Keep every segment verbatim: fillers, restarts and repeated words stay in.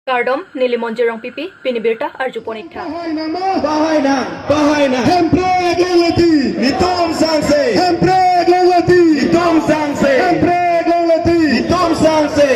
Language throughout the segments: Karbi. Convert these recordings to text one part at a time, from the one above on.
Kardom, neli Monjir Rongpipi, pini birta arjupon ik tha. Bahai nang, bahai nang, bahai nang. Hemprek longleti. Netum sangse. Hemprek longleti. Netum sangse. Hemprek longleti. Netum sangse.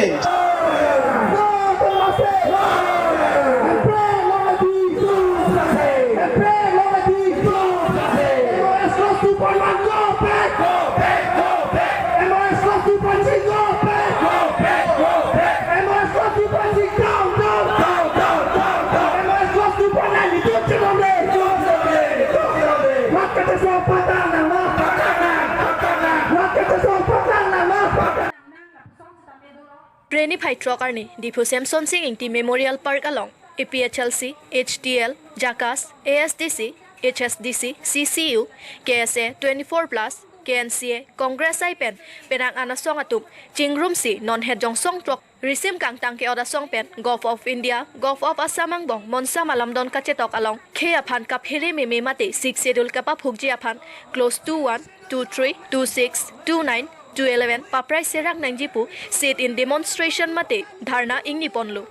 Phre niphai throk arni Diphu Semson Sing Ingti Memorial Park along A P H L C, H T L, JACAS, A S D C, H S D C, C C U, K S A twenty-four plus, K N C A, Congress I pen penang an asong atum chingrumsi non het jong song throk risim kangtang ke-ot asong pen Govt of India, Govt of Assam angbong monsam alamdon kachetok along khei aphan kaphere meme mate Sixth Schedule kapaphukji aphan clause two one, two three, two six, two nine, two eleven paprai serang nangji pu sit-in demonstration mate dharna ingniponlo.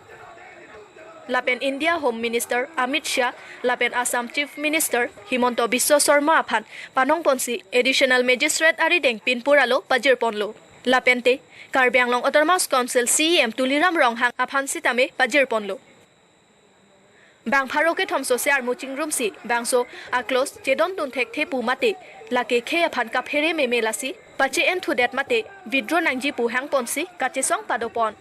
Lapen India Home Minister Amit Shah lapen Assam Chief Minister Himanta Biswa Sarma aphan panongponsi Additional Magistrate arideng pinpur alo pajirponlo. Lapente Karbi Anglong Autonomous Council C E M Tuliram Ronghang aphan sitame pajirponlo. Bang pharo kethom sose armu chingrumsi bangso a-clause chedontun thekthe pu mate lake khei aphan kaphere meme lasi pache-en thudet mate withdraw nangji pu hangponsi kachesong padopon.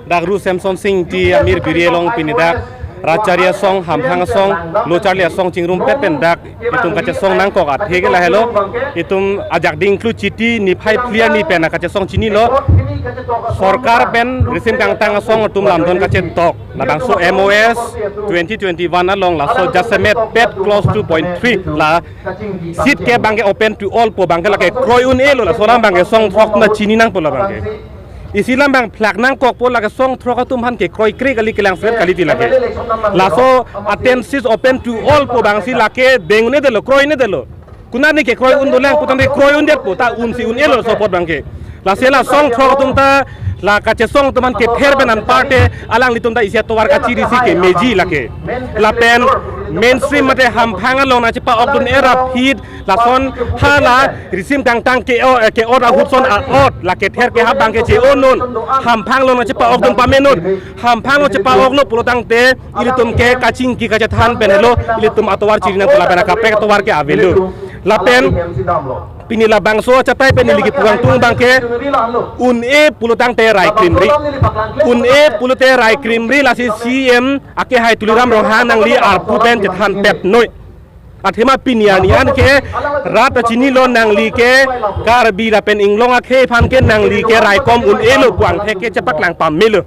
Dak Ru Semson Sing Ingti amir biri along pini dak rat charli asong, hamphang asong, lo charli asong chingrumpet pen dak itum kachesong nangkok athe ke lahelo. Itum ajak ding klu chiti niphai phli arni pen kachesong chinilo. Sorkar pen risim kangtang asong atum lamdon kachetok. Labangso M O S twenty twenty-one along laso jasemet pet clause two point three la seat ke bangke open to all pu bangke lake kroi un-elo, laso alam bangke song throk na chini nangpo labangke. Isi alam bang phlak nangkokpo, lake song throk atum aphan ke kroikre kali, kelangselet kali ti lake. Laso a-ten seats open to all pu bangsi lake deng un-edetlo, kroi un-edetlo. Konatne ke kroi un dolang putangte kroi undetpo, ta unsi un-elo laso apot bangke. Lasi la song throk atum ta la kachesong atum aphan kether pen anparte alanglitum ta isi atovar kachirisi kemeji lake. Lapen mainstream mate hamphang along nangchepa-okdun era phit lason hala risim kangtang ke-o, eh, ke-ot ahut son a-ot la kether kehap bangke che-o non. Hamphang along nangchepa-okdun pame non. Hamphang along chepa-oklo pulotangte ilitum ke kachingki kachethan pen helo ilitum atovar chiri nangpo, lapen akaprek atovar ke avelo. Lapen pini labangso achatai pen neli kipu kangtung bangke un-e pulotangte rai krimri. Un-e pulote rai krimri, lasi C E M akehai Tuliram Ronghang nangli arpu pen chethanpet noi. Athema pini arni an ke rat ta chinilo, nangli ke Karbi lapen Inglong akhei aphan ke nangli ke raikom un-elo pu angthek ke chepaklang pamelo.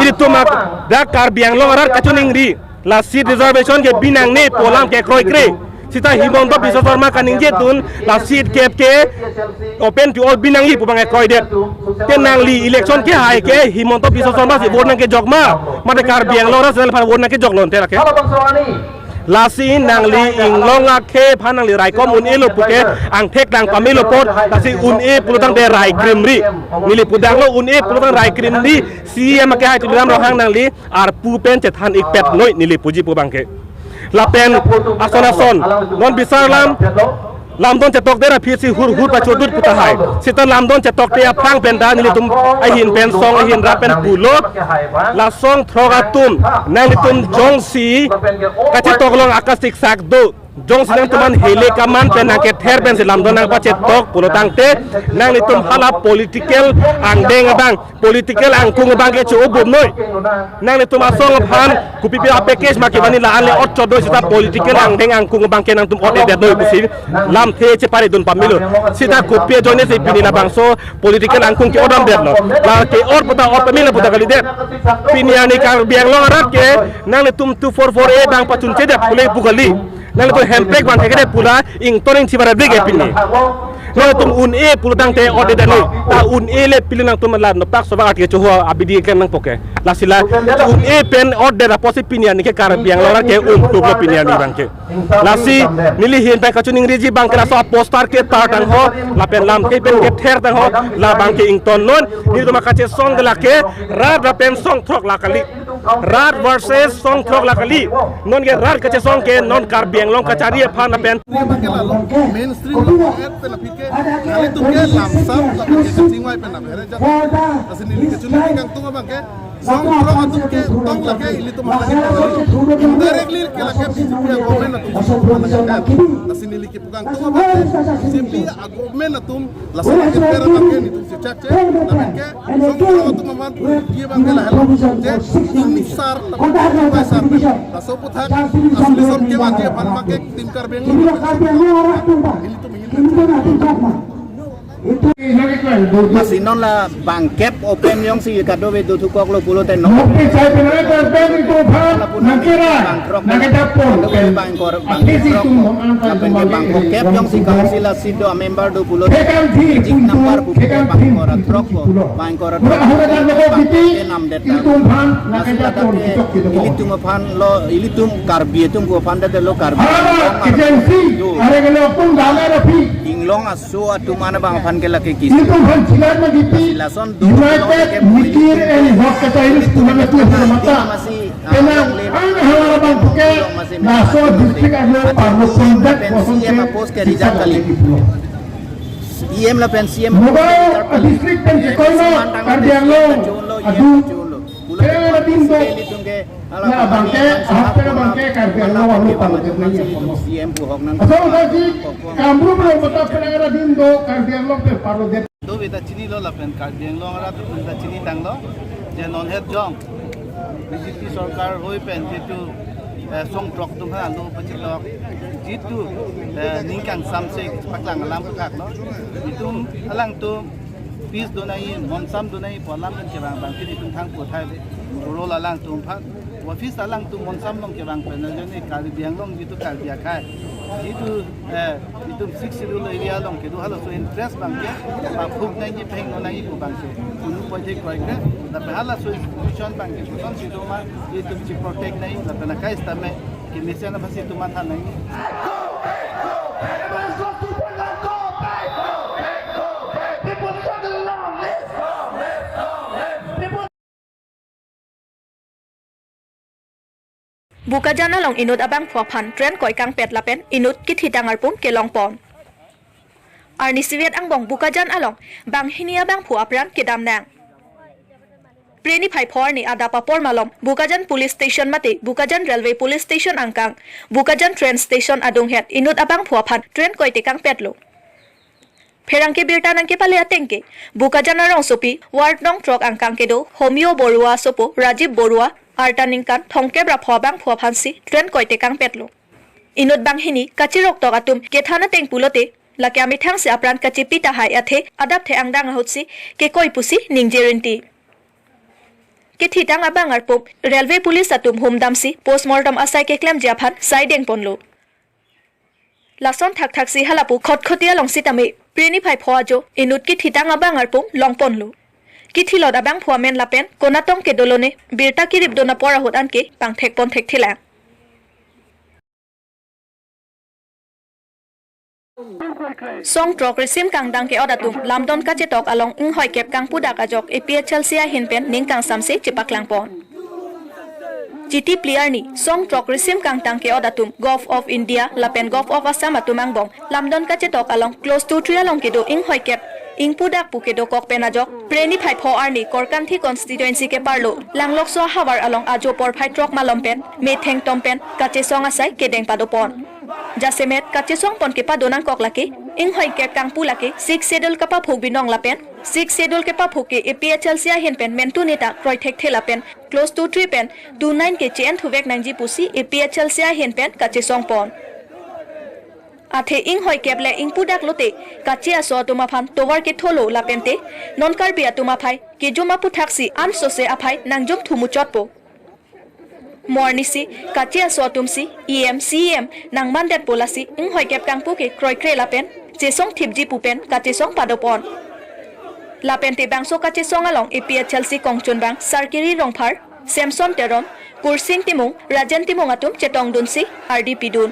Ilitum ak-, dak Karbi Anglong arat kachiningri, la seat reservation ke binangne pu alam ke kroikre. Sita Himanta Biswa Sarma kaningjetun la seat kep ke open to all binangji pu bangke kroidet. Te nangli election kehai ke Himanta Biswa Sarma si vote nangkejok ma, mate Karbi Anglong arat aphan vote nangkejoklo te lake. Lasi nangli Inglong akhei aphan nangli raikom un-elo puke angthek nangpamelo apot, lasi un-e pulotangte rai krimri. Neli pudaklo, un-e pulotang rai krimri, C E M akehai Tuliram Ronghang nangli arpu pen chethan ikpet noi, neli puji pu bangke. Lapen ason ason non bisar alam, lamdon chetokte ra phisi hur hur pachotdut pu tahai. Sita lamdon chetokte aphrang pen ta nelitum ahin pen song ahin ra pen pulo. La song throk atum nanglitum jongsi kachetok along akasiksak do, jongsi nangtumphan hele kaman pen nangkether pensi lamdon nangpachetok pulotangte nanglitum hala political angdeng abang, political angkung abangke cho-obom noi. Nanglitum asong aphan kopipi a-package ma kevangji la-an le otchot noi, sita political angdeng angkung abangke nangtum ot-edet noi pusi lamthe cheparidun pamelo. Sita kopi ajoinesi pini labangso political angkung ke-otdamdetlo. La ke-ot puta ot pamelo puta kalidet. Pini arni Karbi Anglong arat ke nanglitum two four four A bang pachunchedet pule pu kali. Nanglitum hemprek bang thekthe pu la ington ingthi bara brik ke pini. Nangtum un-e pulo tangte order dano. Ta un-e le pilo nangtum la nopak soba art kechohor abidi klem nangpo ke. Lasi la un-e pen order apotsi pini arni ke Karbi Anglong rat ke um tup lo pini arni abang ke. Lasi neli ahin pen kachiningriji abang ke laso poster ketar tangho, lapen lam ke pen kether tangho, labang ke ingtonnon, nelitum akachesong ke lake rat lapen songthrok la kali. Rat versus songthrok la kali. Non ke rat kachesong ke non Karbi Anglong kachari aphan lapen. Abang ke lalo, mainstream lo et pen aphi ke, kalitum ke lamsam, lapen ke kachingvai pen aphi re jat. Lasi neli kachiningri kangtung abang ke, songthrok atum ke tong lake ilitum halahei. Indirectly ke lake B J P a-government atum. Lasi neli kipu kangtung abang ke, B J P a-government atum, laso lake per abang ke nelitum chechak che, lapen ke, songthrok atum aphan, dia abang ke lahelo. Je, ingsar, lapen ingsar pen. Laso aputhak, asolution kevan je aphan abang ke, Team Karbi Anglong. Ilitum, ilitum. Lasi non la bangkep open jongsi kadokave dothukoklo pulote non. Mukti sai pinai ko ben itu phan nangkira, nangkita pon pen. Bangkor, bangkor. Lapen ke bangkor kep jongsi council asi do a-member do pulote. Jik number pu bangkor throk ko, bangkor throk. Bangkor ke namdet. Itu phan nangkita pon kitok kitok. Ilitum aphan lo, ilitum Karbi atum ko aphan det lo Karbi. Agency, are ke lo pun dame rapi. Inglong aso atum an abang aphan ke lake kisi. Itu kan jilat na gitu. Lason do United Mikir and Work Katail pulang itu sama mata. Masih, ah, penang ang hal abang puke laso district ano parlo kondak kosong C M ke apos ke result kali. E M lapen C M. Mobile district pen ke koino Karbi Anglong adu. Penang ada tim do. Labang ke, hap penang abang ke Karbi Anglong anu parlo kondak nangji. C M pu hok nang. Asal tadi Kamrup lo mata penang ada tim do Karbi Anglong pen parlo det. Doveta chinilo lapen Karbi Anglong arat atum ta chinitanglo, je non het jong B J P sorkar hoi pen jitu, eh, songthrok atum ha lo pachilok, jitu, eh, ning kangsamse paklang alam paklo. Itum alangtum peace do nangji, monsam do nangji pu alam pen kevang abang ke itum thangpo thai le. Role alangtum aphan. Office alangtum monsam along kevang pen ajoine Karbi Anglong jitu Karbi akhei, jitu, eh, itum Sixth Schedule area along kedo halaso interest abang ke paphuk nangji, pehingno nangji pu abang ke unu poithek kroikre, lapen halaso institution abang ke kosonsi doma itum cheprotect nangji, lapen akai sitame kemesen aphansi itum matha nangji. Bokajan along inut abangphu aphan train koi kangpet lapen inut kithitang arpum kelongpon. Arnisi vet angbong Bokajan along banghini abangphu apran kedam nang. Phre niphai pho arni adap apor malom Bokajan Police Station mate Bokajan Railway Police Station angkang, Bokajan train station adunghet inut abangphu aphan train koi tekangpetlo. Pherangke birta nangkepale ateng ke, Bokajan arongsopi, ward nong throk angkang kedo, Homio Borua asopo, Rajib Borua, arta ningkan thomkep ra pho abangphu aphansi train koi tekangpetlo. Inut banghini, kachiroktok atum kethan ateng pulote, lake amethangsi apran kachepi tahai athe, adapthe angdeng ahutsi kekoi pusi ningje rinti. Kethitang abang arpum, Railway Police atum humdamsi, postmortem asai keklemji aphan saidengponlo. Lason thakthaksi halapu Khatkhati along sitame, phre niphai pho ajo, inut kethitang abang arpum longponlo. Kithilot abangphu amen lapen konatong kedolone, birta kiripdun apor ahut anke pangthekpon thekthelang. Songthrok risim kangdang ke-ot atum lamdon kachetok along inghoikep kangpudak ajok A P H L C ahin pen ning kangsamse chepaklangpon. Chiti phli arni, songthrok risim kangdang ke-ot atum, Govt of India, lapen Govt of Assam atum angbong, lamdon kachetok along, clause two three along kedo inghoikep, ingpudak pu kedokok pen ajok, phre niphai pho arni, Korkanthi constituency keparlo, Langlokso ahavar along ajo porphai throk malom pen, metheng tom pen, kachesong asai kedeng padopon. Jasemet, kachesongpon kepado nangkok lake, inghoikep kangpu lake, Sixth Schedule kapaphuk binong lapen, Sixth Schedule kepaphuk ke A P H L C ahin pen mentu neta kroi thekthe lapen, clause two three pen two nine ke che-en thuvek nangji pusi A P H L C ahin pen kachesongpon. Athe inghoikep le ingpudak lote, kache aso atum aphan tovar ketholo lapente, non Karbi atum aphai, kejum aphuthaksi ansose aphai nangjum thumuchotpo. Mo arnisi, kache aso atumsi, E M, C E M, nangmandetpo lasi, inghoikep kangpu ke kroikre lapen, chesong thipji pu pen kachesong padopon. Lapente bangso kachesong along A P H L C kongchunbang Sarkiri Rongphar, Samson Teron, Kursing Timung, Rajen Timung atum chetongdunsi ardi pidun.